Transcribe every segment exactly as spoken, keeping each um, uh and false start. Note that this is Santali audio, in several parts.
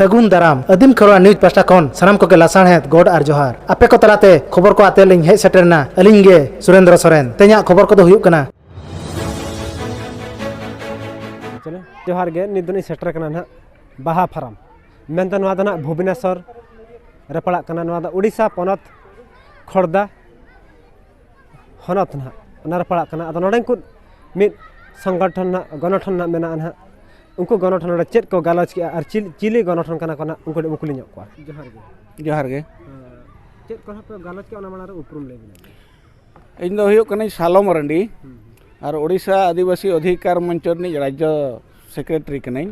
ᱥᱟᱹᱜᱩᱱ ᱫᱟᱨᱟᱢ᱾ ᱟᱹᱫᱤᱢ ᱠᱷᱮᱨᱣᱟᱲ ᱱᱤᱭᱩᱡᱽ ᱯᱟᱦᱴᱟ ᱠᱷᱚᱱ ᱥᱟᱱᱟᱢ ᱠᱚᱜᱮ ᱞᱟᱥᱟᱲᱦᱮᱫ ᱜᱚᱰ ᱟᱨ ᱡᱚᱦᱟᱨ᱾ ᱟᱯᱮ ᱠᱚ ᱛᱟᱞᱟᱛᱮ ᱠᱷᱚᱵᱚᱨ ᱠᱚ ᱟᱛᱮ ᱞᱤᱧ ᱦᱮᱡ ᱥᱮᱴᱮᱨ ᱮᱱᱟ ᱟᱹᱞᱤᱧ ᱜᱮ ᱥᱩᱨᱮᱱᱫᱨᱚ ᱥᱚᱨᱮᱱ᱾ ᱛᱮᱦᱮᱧᱟᱜ ᱠᱷᱚᱵᱚᱨ ᱠᱚᱫᱚ ᱦᱩᱭᱩᱜ ᱠᱟᱱᱟ᱾ ᱡᱚᱦᱟᱨ ᱜᱮ, ᱱᱤᱛ ᱫᱚᱞᱤᱧ ᱥᱮᱴᱮᱨ ᱠᱟᱱᱟ ᱱᱟᱦᱟᱜ ᱵᱟᱦᱟ ᱯᱷᱟᱨᱟᱢ, ᱢᱮᱱᱫᱚ ᱱᱚᱣᱟ ᱫᱚ ᱱᱟᱦᱟᱜ ᱵᱷᱩᱵᱽᱱᱮᱥᱚᱨ ᱨᱮ ᱯᱟᱲᱟᱜ ᱠᱟᱱᱟ᱾ ᱱᱚᱣᱟ ᱫᱚ ᱩᱲᱤᱥᱥᱟ ᱯᱚᱱᱚᱛ ᱠᱷᱚᱲᱫᱟ ᱦᱚᱱᱚᱛ ᱱᱟᱦᱟᱜ ᱚᱱᱟᱨᱮ ᱯᱟᱲᱟᱜ ᱠᱟᱱᱟ᱾ ᱟᱫᱚ ᱱᱚᱰᱮ ᱠᱚ ᱢᱤᱫ ᱥᱚᱝᱜᱚᱴᱷᱚᱱ ᱱᱟᱦᱟᱜ, ᱜᱚᱱᱚᱴᱷᱚᱱ ᱱᱟᱦᱟᱜ ᱢᱮᱱᱟᱜᱼᱟ ᱱᱟᱦᱟᱜ᱾ ᱩᱱᱠᱩ ᱜᱚᱱᱚᱴᱷᱚᱱ ᱱᱚᱰᱮ ᱪᱮᱫ ᱠᱚ ᱜᱟᱞᱚᱪ ᱠᱮᱜᱼᱟ ᱟᱨ ᱪᱤᱞ-, ᱪᱤᱞᱤ ᱜᱚᱱᱚᱴᱷᱚᱱ ᱠᱟᱱᱟ ᱠᱚ ᱱᱟᱦᱟᱜ, ᱩᱱᱠᱩ ᱴᱷᱮᱱ ᱵᱚᱱ ᱠᱩᱞᱤ ᱧᱚᱜ ᱠᱚᱣᱟ᱾ ᱡᱚᱦᱟᱨ ᱜᱮ᱾ ᱡᱚᱦᱟᱨ ᱜᱮ᱾ ᱦᱮᱸ, ᱪᱮᱫ ᱠᱚ ᱱᱟᱦᱟᱜ ᱯᱮ ᱜᱟᱞᱚᱪ ᱠᱮᱜᱼᱟ, ᱚᱱᱟ ᱢᱟᱲᱟᱝ ᱨᱮ ᱩᱯᱨᱩᱢ ᱞᱟᱹᱭ ᱵᱤᱱ᱾ ᱤᱧ ᱫᱚ ᱦᱩᱭᱩᱜ ᱠᱟᱹᱱᱟᱹᱧ ᱥᱟᱞᱚ ᱢᱟᱨᱟᱱᱰᱤ᱾ ᱦᱩᱸ᱾ ᱟᱨ ᱳᱰᱤᱥᱟ ᱟᱹᱫᱤᱵᱟᱹᱥᱤ ᱚᱫᱷᱤᱠᱟᱨ ᱢᱚᱧᱪᱚ ᱨᱤᱱᱤᱡ ᱨᱟᱡᱽᱡᱚ ᱥᱮᱠᱨᱮᱴᱟᱨᱤ ᱠᱟᱹᱱᱟᱹᱧ᱾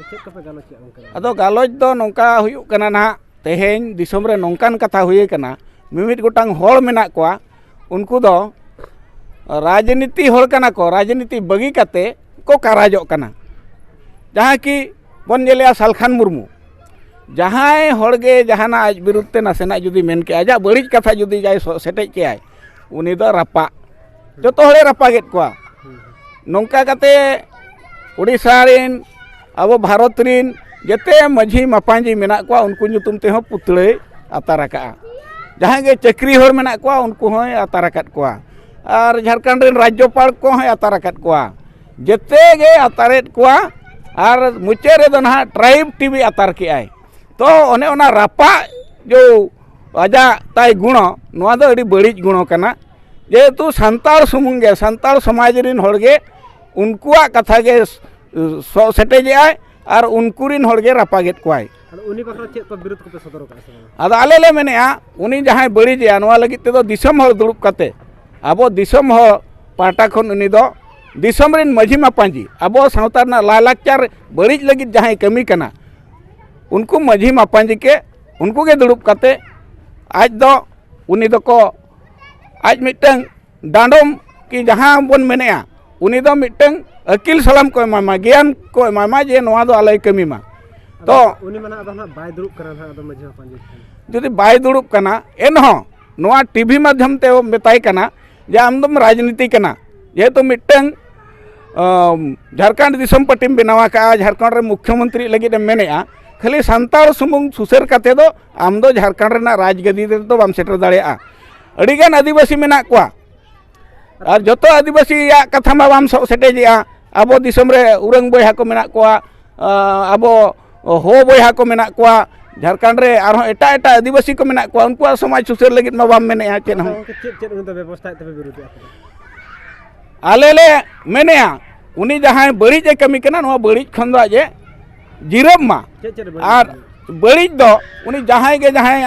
ᱪᱮᱫ ᱠᱚᱯᱮ ᱜᱟᱞᱚᱪ ᱠᱮᱜᱼᱟ ᱜᱚᱢᱠᱮ? ᱟᱫᱚ ᱜᱟᱞᱚᱪ ᱫᱚ ᱱᱚᱝᱠᱟ ᱦᱩᱭᱩᱜ ᱠᱟᱱᱟ ᱱᱟᱦᱟᱜ, ᱛᱮᱦᱮᱧ ᱫᱤᱥᱚᱢ ᱨᱮ ᱱᱚᱝᱠᱟᱱ ᱠᱟᱛᱷᱟ ᱦᱩᱭ ᱟᱠᱟᱱᱟ, ᱢᱤᱢᱤᱫ ᱜᱚᱴᱟᱝ ᱦᱚᱲ ᱢᱮᱱᱟᱜ ᱠᱚᱣᱟ, ᱩᱱᱠᱩ ᱫᱚ ᱨᱟᱡᱽᱱᱤᱛᱤ ᱦᱚᱲ ᱠᱟᱱᱟ ᱠᱚ, ᱨᱟᱡᱽᱱᱤᱛᱤ ᱵᱟᱹᱜᱤ ᱠᱟᱛᱮ ᱠᱚ ᱠᱟᱨᱟᱡᱚᱜ ᱠᱟᱱᱟ᱾ ᱡᱟᱦᱟᱸ ᱠᱤ ᱵᱚᱱ ᱧᱮᱞᱮᱜᱼᱟ ᱥᱟᱞᱠᱷᱟᱱ ᱢᱩᱨᱢᱩ, ᱡᱟᱦᱟᱸᱭ ᱦᱚᱲ ᱜᱮ ᱡᱟᱦᱟᱱᱟᱜ ᱟᱡ ᱵᱤᱨᱩᱫᱷ ᱛᱮ ᱱᱟᱥᱮᱱᱟᱜ ᱡᱩᱫᱤ ᱢᱮᱱ ᱠᱮᱜᱼᱟ, ᱟᱡᱟᱜ ᱵᱟᱹᱲᱤᱡ ᱠᱟᱛᱷᱟ ᱡᱩᱫᱤ ᱡᱟᱭ ᱥᱚ-, ᱥᱮᱴᱮᱡ ᱠᱮᱜᱼᱟᱭ, ᱩᱱᱤ ᱫᱚ ᱨᱟᱯᱟᱜ᱾ ᱡᱚᱛᱚ ᱦᱚᱲᱮ ᱨᱟᱯᱟᱜᱮᱫ ᱠᱚᱣᱟ᱾ ᱱᱚᱝᱠᱟ ᱠᱟᱛᱮ ᱳᱰᱤᱥᱟ ᱨᱮᱱ, ᱟᱵᱚ ᱵᱷᱟᱨᱚᱛ ᱨᱮᱱ ᱡᱮᱛᱮ ᱢᱟᱹᱡᱷᱤ ᱢᱟᱯᱟᱧᱡᱤ ᱢᱮᱱᱟᱜ ᱠᱚᱣᱟ, ᱩᱱᱠᱩ ᱧᱩᱛᱩᱢ ᱛᱮᱦᱚᱸ ᱯᱩᱛᱲᱟᱹᱭ ᱟᱛᱟᱨ ᱟᱠᱟᱜᱼᱟ᱾ ᱡᱟᱦᱟᱸᱭ ᱜᱮ ᱪᱟᱹᱠᱨᱤ ᱦᱚᱲ ᱢᱮᱱᱟᱜ ᱠᱚᱣᱟ, ᱩᱱᱠᱩ ᱦᱚᱸᱭ ᱟᱛᱟᱨ ᱟᱠᱟᱫ ᱠᱚᱣᱟ᱾ ᱟᱨ ᱡᱷᱟᱲᱠᱷᱚᱸᱰ ᱨᱮᱱ ᱨᱟᱡᱽᱡᱚᱯᱟᱲ ᱠᱚᱦᱚᱸᱭ ᱟᱛᱟᱨ ᱟᱠᱟᱫ ᱠᱚᱣᱟ᱾ ᱡᱮᱛᱮ ᱜᱮ ᱟᱛᱟᱨᱮᱫ ᱠᱚᱣᱟ᱾ ᱟᱨ ᱢᱩᱪᱟᱹᱫ ᱨᱮᱫᱚ ᱱᱟᱦᱟᱜ ᱴᱨᱟᱭᱤᱵᱽ ᱴᱤᱵᱷᱤ ᱟᱛᱟᱨ ᱠᱮᱜᱼᱟᱭ᱾ ᱛᱚ ᱚᱱᱮ ᱚᱱᱟ ᱨᱟᱯᱟᱜ ᱡᱚ ᱟᱡᱟᱜ ᱛᱟᱭ ᱜᱩᱬᱚ, ᱱᱚᱣᱟ ᱫᱚ ᱟᱹᱰᱤ ᱵᱟᱹᱲᱤᱡ ᱜᱩᱬᱚ ᱠᱟᱱᱟ᱾ ᱡᱮᱦᱮᱛᱩ ᱥᱟᱱᱛᱟᱲ ᱥᱩᱢᱩᱝ ᱜᱮ, ᱥᱟᱱᱛᱟᱲ ᱥᱚᱢᱟᱡᱽ ᱨᱮᱱ ᱦᱚᱲ ᱜᱮ ᱩᱱᱠᱩᱣᱟᱜ ᱠᱟᱛᱷᱟ ᱜᱮ ᱥᱚᱜ ᱥᱮᱴᱮᱡᱮᱜᱼᱟᱭ ᱟᱨ ᱩᱱᱠᱩ ᱨᱮᱱ ᱦᱚᱲ ᱜᱮ ᱨᱟᱯᱟᱜᱮᱫ ᱠᱚᱣᱟᱭ᱾ ᱟᱫᱚ ᱩᱱᱤ ᱵᱟᱠᱷᱨᱟ ᱪᱮᱫ ᱠᱚ ᱵᱤᱨᱳᱫ ᱠᱚᱯᱮ ᱥᱚᱫᱚᱨ ᱠᱟᱜᱼᱟ ᱥᱮ ᱵᱟᱝ? ᱟᱫᱚ ᱟᱞᱮ ᱞᱮ ᱢᱮᱱᱮᱜᱼᱟ, ᱩᱱᱤ ᱡᱟᱦᱟᱸᱭ ᱵᱟᱹᱲᱤᱡᱮᱜᱼᱟ, ᱱᱚᱣᱟ ᱞᱟᱹᱜᱤᱫ ᱛᱮᱫᱚ ᱫᱤᱥᱚᱢ ᱦᱚᱲ ᱫᱩᱲᱩᱵ ᱠᱟᱛᱮ, ᱟᱵᱚ ᱫᱤᱥᱚᱢ ᱦᱚᱲ ᱯᱟᱦᱴᱟ ᱠᱷᱚᱱ ᱩᱱᱤ ᱫᱚ ᱫᱤᱥᱚᱢ ᱨᱮᱱ ᱢᱟᱹᱡᱷᱤ ᱢᱟᱯᱟᱧᱡᱤ, ᱟᱵᱚ ᱥᱟᱶᱛᱟ ᱨᱮᱱᱟᱜ ᱞᱟᱭᱼᱞᱟᱠᱪᱟᱨ ᱵᱟᱹᱲᱤᱡ ᱞᱟᱹᱜᱤᱫ ᱡᱟᱦᱟᱸᱭ ᱠᱟᱹᱢᱤ ᱠᱟᱱᱟ, ᱩᱱᱠᱩ ᱢᱟᱹᱡᱷᱤ ᱢᱟᱯᱟᱧᱡᱤ ᱠᱮ, ᱩᱱᱠᱩ ᱜᱮ ᱫᱩᱲᱩᱵ ᱠᱟᱛᱮ ᱟᱡ ᱫᱚ, ᱩᱱᱤ ᱫᱚᱠᱚ, ᱟᱡ ᱢᱤᱫᱴᱟᱝ ᱰᱟᱸᱰᱚᱢ ᱠᱤ ᱡᱟᱦᱟᱸ ᱵᱚᱱ ᱢᱮᱱᱮᱜᱼᱟ, ᱩᱱᱤ ᱫᱚ ᱢᱤᱫᱴᱟᱝ ᱟᱹᱠᱤᱞ ᱥᱟᱞᱟᱢ ᱠᱚ ᱮᱢᱟᱭ ᱢᱟ, ᱜᱮᱭᱟᱱ ᱠᱚ ᱮᱢᱟᱭ ᱢᱟ ᱡᱮ ᱱᱚᱣᱟ ᱫᱚ ᱟᱞᱚᱭ ᱠᱟᱹᱢᱤ ᱢᱟ᱾ ᱟᱫᱚ ᱛᱚ ᱩᱱᱤ ᱢᱟ ᱱᱟᱦᱟᱜ ᱟᱫᱚ ᱱᱟᱦᱟᱜ ᱵᱟᱭ ᱫᱩᱲᱩᱵ ᱠᱟᱱᱟ ᱱᱟᱦᱟᱜ, ᱟᱫᱚ ᱢᱟᱹᱡᱷᱤ ᱢᱟᱯᱟᱧᱡᱤ ᱴᱷᱮᱱ᱾ ᱡᱩᱫᱤ ᱵᱟᱭ ᱫᱩᱲᱩᱵ ᱠᱟᱱᱟ, ᱮᱱᱦᱚᱸ ᱱᱚᱣᱟ ᱴᱤᱵᱷᱤ ᱢᱟᱫᱽᱫᱷᱚᱢ ᱛᱮ ᱢᱮᱛᱟᱭ ᱠᱟᱱᱟ ᱡᱮ ᱟᱢ ᱫᱚᱢ ᱨᱟᱡᱽᱱᱤᱛᱤ ᱠᱟᱱᱟ, ᱡᱮᱦᱮᱛᱩ ᱢᱤᱫᱴᱟᱝ, ᱟᱢ, ᱡᱷᱟᱲᱠᱷᱚᱸᱰ ᱫᱤᱥᱚᱢ ᱯᱟᱨᱴᱤᱢ ᱵᱮᱱᱟᱣ ᱟᱠᱟᱫᱼᱟ, ᱡᱷᱟᱲᱠᱷᱚᱸᱰ ᱨᱮ ᱢᱩᱠᱷᱭᱚᱢᱚᱱᱛᱨᱤ ᱞᱟᱹᱜᱤᱫ ᱮᱢ ᱢᱮᱱᱮᱜᱼᱟ, ᱠᱷᱟᱹᱞᱤ ᱥᱟᱱᱛᱟᱲ ᱥᱩᱢᱩᱝ ᱥᱩᱥᱟᱹᱨ ᱠᱟᱛᱮ ᱫᱚ ᱟᱢ ᱫᱚ ᱡᱷᱟᱲᱠᱷᱚᱸᱰ ᱨᱮᱱᱟᱜ ᱨᱟᱡᱽᱜᱟᱹᱫᱤ ᱨᱮᱫᱚ ᱵᱟᱢ ᱥᱮᱴᱮᱨ ᱫᱟᱲᱮᱭᱟᱜᱼᱟ᱾ ᱟᱹᱰᱤᱜᱟᱱ ᱟᱹᱫᱤᱵᱟᱹᱥᱤ ᱢᱮᱱᱟᱜ ᱠᱚᱣᱟ, ᱟᱨ ᱡᱚᱛᱚ ᱟᱹᱫᱤᱵᱟᱹᱥᱤᱭᱟᱜ ᱠᱟᱛᱷᱟ ᱢᱟ ᱵᱟᱢ ᱥᱚᱜ ᱥᱮᱴᱮᱡᱮᱜᱼᱟ᱾ ᱟᱵᱚ ᱫᱤᱥᱚᱢ ᱨᱮ ᱩᱨᱟᱹᱝ ᱵᱚᱭᱦᱟ ᱠᱚ ᱢᱮᱱᱟᱜ ᱠᱚᱣᱟ, ᱟᱵᱚ ᱦᱳ ᱵᱚᱭᱦᱟ ᱠᱚ ᱢᱮᱱᱟᱜ ᱠᱚᱣᱟ, ᱡᱷᱟᱲᱠᱷᱚᱸᱰ ᱨᱮ ᱟᱨᱦᱚᱸ ᱮᱴᱟᱜ ᱮᱴᱟᱜ ᱟᱹᱫᱤᱵᱟᱹᱥᱤ ᱠᱚ ᱢᱮᱱᱟᱜ ᱠᱚᱣᱟ, ᱩᱱᱠᱩᱣᱟᱜ ᱥᱚᱢᱟᱡᱽ ᱥᱩᱥᱟᱹᱨ ᱞᱟᱹᱜᱤᱫ ᱢᱟ ᱵᱟᱢ ᱢᱮᱱᱮᱜᱼᱟ ᱪᱮᱫ ᱦᱚᱸ᱾ ᱜᱚᱢᱠᱮ, ᱪᱮᱫ ᱪᱮᱫ ᱩᱱᱤ ᱫᱚ ᱵᱮᱵᱚᱥᱛᱷᱟᱭᱮᱫ ᱛᱮᱯᱮ ᱵᱤᱨᱳᱫᱷᱮᱜᱼᱟ ᱟᱯᱮ ᱫᱚ? ᱟᱞᱮ ᱞᱮ ᱢᱮᱱᱮᱜᱼᱟ, ᱩᱱᱤ ᱡᱟᱦᱟᱸᱭ ᱵᱟᱹᱲᱤᱡ ᱮ ᱠᱟᱹᱢᱤ ᱠᱟᱱᱟ, ᱱᱚᱣᱟ ᱵᱟᱹᱲᱤᱡ ᱠᱷᱚᱱ ᱫᱚ ᱟᱡ ᱮ ᱡᱤᱨᱟᱹᱜ ᱢᱟ᱾ ᱪᱮᱫ ᱪᱮᱫ ᱵᱟᱹᱲᱤᱡ ᱟᱨ ᱠᱟᱹᱢᱤ? ᱵᱟᱹᱲᱤᱡ ᱫᱚ ᱩᱱᱤ ᱡᱟᱦᱟᱸᱭ ᱜᱮ ᱡᱟᱦᱟᱸᱭ,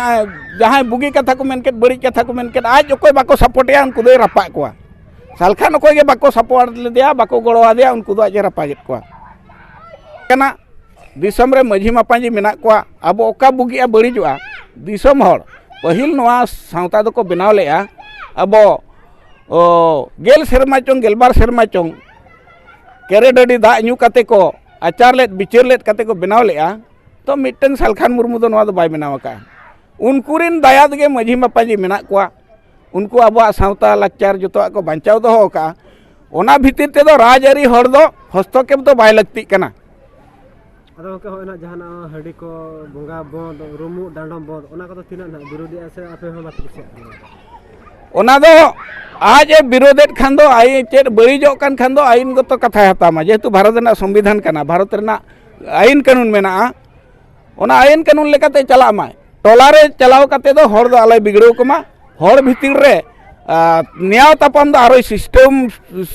ᱡᱟᱦᱟᱸᱭ ᱵᱩᱜᱤ ᱠᱟᱛᱷᱟ ᱠᱚ ᱢᱮᱱ ᱠᱮᱫ, ᱵᱟᱹᱲᱤᱡ ᱠᱟᱛᱷᱟ ᱠᱚ ᱢᱮᱱ ᱠᱮᱫ, ᱟᱡ ᱚᱠᱚᱭ ᱵᱟᱠᱚ ᱥᱟᱯᱳᱨᱴᱮᱜᱼᱟ, ᱩᱱᱠᱩ ᱫᱚᱭ ᱨᱟᱯᱟᱜ ᱠᱚᱣᱟ᱾ ᱥᱟᱞᱠᱷᱟᱱ ᱚᱠᱚᱭ ᱜᱮ ᱵᱟᱠᱚ ᱥᱟᱯᱳᱨᱴ ᱞᱮᱫᱮᱭᱟ, ᱵᱟᱠᱚ ᱜᱚᱲᱚ ᱟᱫᱮᱭᱟ, ᱩᱱᱠᱩ ᱫᱚ ᱟᱡ ᱮ ᱨᱟᱯᱟᱜᱮᱫ ᱠᱚᱣᱟ᱾ ᱠᱟᱱᱟ, ᱫᱤᱥᱚᱢ ᱨᱮ ᱢᱟᱹᱡᱷᱤ ᱢᱟᱯᱟᱡᱷᱤ ᱢᱮᱱᱟᱜ ᱠᱚᱣᱟ, ᱟᱵᱚ ᱚᱠᱟ ᱵᱩᱜᱤᱜᱼᱟ ᱵᱟᱹᱲᱤᱡᱚᱜᱼᱟ, ᱫᱤᱥᱚᱢ ᱦᱚᱲ ᱯᱟᱹᱦᱤᱞ ᱱᱚᱣᱟ ᱥᱟᱶᱛᱟ ᱫᱚᱠᱚ ᱵᱮᱱᱟᱣ ᱞᱮᱜᱼᱟ᱾ ᱟᱵᱚ ᱚ, ᱜᱮᱞ ᱥᱮᱨᱢᱟ ᱪᱚᱝ, ᱜᱮᱞᱵᱟᱨ ᱥᱮᱨᱢᱟ ᱪᱚᱝ, ᱠᱮᱨᱮ ᱰᱟᱹᱰᱤ ᱫᱟᱜ ᱧᱩ ᱠᱟᱛᱮ ᱠᱚ ᱟᱪᱟᱨ ᱞᱮᱫ ᱵᱤᱪᱟᱹᱨ ᱞᱮᱫ ᱠᱟᱛᱮ ᱠᱚ ᱵᱮᱱᱟᱣ ᱞᱮᱜᱼᱟ, ᱛᱚ ᱢᱤᱫᱴᱟᱝ ᱥᱟᱞᱠᱷᱟᱱ ᱢᱩᱨᱢᱩ ᱫᱚ ᱱᱚᱣᱟ ᱫᱚ ᱵᱟᱭ ᱵᱮᱱᱟᱣ ᱟᱠᱟᱫᱼᱟ᱾ ᱩᱱᱠᱩ ᱨᱤᱱ ᱫᱟᱭᱟ ᱛᱮᱜᱮ ᱢᱟᱹᱡᱷᱤ ᱢᱟᱯᱟᱡᱷᱤ ᱢᱮᱱᱟᱜ ᱠᱚᱣᱟ, ᱩᱱᱠᱩ ᱟᱵᱚᱣᱟᱜ ᱥᱟᱶᱛᱟ ᱞᱟᱠᱪᱟᱨ ᱡᱚᱛᱚᱣᱟᱜ ᱠᱚ ᱵᱟᱧᱪᱟᱣ ᱫᱚᱦᱚ ᱟᱠᱟᱫᱼᱟ᱾ ᱚᱱᱟ ᱵᱷᱤᱛᱤᱨ ᱛᱮᱫᱚ ᱨᱟᱡᱽᱟᱹᱨᱤ ᱦᱚᱲ ᱫᱚ ᱦᱚᱥᱛᱚᱠᱮᱯ ᱫᱚ ᱵᱟᱭ ᱞᱟᱹᱠᱛᱤᱜ ᱠᱟᱱᱟ᱾ ᱟᱫᱚ ᱜᱚᱢᱠᱮ, ᱦᱚᱸᱜᱼᱚᱭ ᱱᱟᱜ ᱡᱟᱦᱟᱱᱟᱜ ᱦᱟᱺᱰᱤ ᱠᱚ, ᱵᱚᱸᱜᱟ ᱵᱚᱸᱫ, ᱨᱩᱢᱩᱜ ᱰᱟᱸᱰᱚᱢ ᱵᱚᱸᱫ, ᱚᱱᱟ ᱠᱚᱫᱚ ᱛᱤᱱᱟᱹᱜ ᱱᱟᱜ ᱵᱤᱨᱳᱫᱷᱮᱜᱼᱟ ᱥᱮ ᱟᱯᱮ ᱦᱚᱸ ᱵᱟᱯᱮ ᱠᱩᱥᱤᱭᱟᱜ ᱠᱟᱱᱟ? ᱚᱱᱟ ᱫᱚ ᱟᱡ ᱮ ᱵᱤᱨᱳᱫᱷᱮᱫ ᱠᱷᱟᱱ ᱫᱚ, ᱟᱭ-, ᱪᱮᱫ ᱵᱟᱹᱲᱤᱡᱚᱜ ᱠᱟᱱ ᱠᱷᱟᱱ ᱫᱚ ᱟᱹᱭᱤᱱᱜᱚᱛᱚ ᱠᱟᱛᱷᱟᱭ ᱦᱟᱛᱟᱣ ᱢᱟ, ᱡᱮᱦᱮᱛᱩ ᱵᱷᱟᱨᱚᱛ ᱨᱮᱱᱟᱜ ᱥᱚᱝᱵᱤᱫᱷᱟᱱ ᱠᱟᱱᱟ, ᱵᱷᱟᱨᱚᱛ ᱨᱮᱱᱟᱜ ᱟᱹᱭᱤᱱ ᱠᱟᱹᱱᱩᱱ ᱢᱮᱱᱟᱜᱼᱟ᱾ ᱚᱱᱟ ᱟᱹᱭᱤᱱ ᱠᱟᱹᱱᱩᱱ ᱞᱮᱠᱟᱛᱮ ᱪᱟᱞᱟᱜ ᱢᱟᱭ᱾ ᱴᱚᱞᱟ ᱨᱮ ᱪᱟᱞᱟᱣ ᱠᱟᱛᱮ ᱫᱚ ᱦᱚᱲ ᱫᱚ ᱟᱞᱚᱭ ᱵᱤᱜᱽᱲᱟᱹᱣ ᱠᱚᱢᱟ, ᱦᱚᱲ ᱵᱷᱤᱛᱤᱨ ᱨᱮ, ᱟ, ᱱᱮᱭᱟᱣ ᱛᱟᱯᱟᱢ ᱫᱚ ᱟᱨᱚᱭ ᱥᱤᱥᱴᱮᱢ